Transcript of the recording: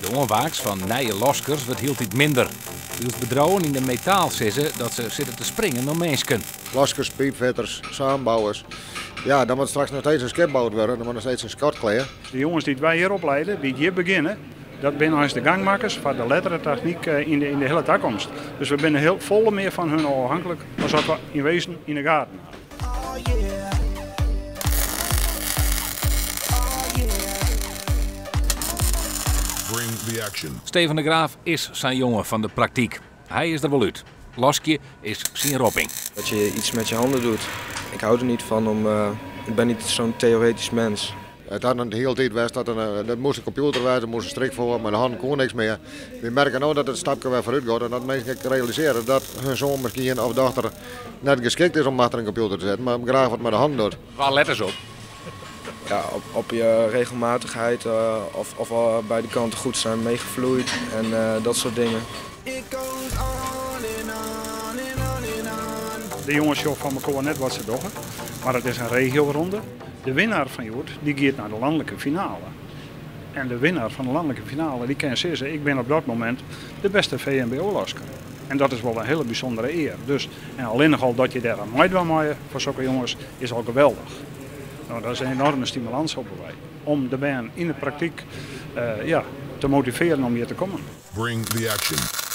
De oanwaaks fan nije laskers wurdt hieltyd minder, wylst bedriuwen yn de metaal sizze dat se sitte te springen om minsken. Laskers, piipfitters, saambouwers. Ja, dan moat straks noch steeds in skip boud wurde, dan moat noch steeds in skot klear. De jonges dy't wy hjir opliede, dy't hjir begjinne, dat binne eins de gangmakkers foar de lettere technyk yn de hiele takomst. Dus we binne hiel folle mear fan hun ôfhinklik as dat we yn wezen yn de gaten hawwe. Bring the action. Steven de Graaf is sa'n jonge fan de praktyk. Hy is der wol út. Laskje is syn ropping. Dat je iets met je handen doet. Ik hou er niet van om. Ik ben niet zo'n theoretisch mens. It hat in hiele tiid west dat der moast in kompjûter wêze, der moast in strik foar, mei de hannen koe niks mear. Wy merke no dat it stapke wer foarút giet en dat minsken ek realisearje dat hun soan miskien of dochter net geskikt is om achter in kompjûter te sitten, mar graach wat mei de hannen docht. Wa lette se op? Ja, op je regelmatigheid, of beide kanten goed zijn meegevloeid en dat soort dingen. De jonges sjogge fan mekoar net wat se dogge, mar it is in regioronde. De winnaar fan hjoed dy giet nei de lanlike finale. En de winnaar fan de lanlike finale dy kin sizze, ik bin op dat momint de bêste VMBO-lasker. En dat is wol in hiele bysûndere ear. Dus, en allinnich al dat je dêr oan meidwaan meie foar sokke jonges is al geweldich. No, dat is in enorme stimulans hoopje wy om de bern yn de praktyk ja, te motivearjen om hjir te kommen. Bring the action.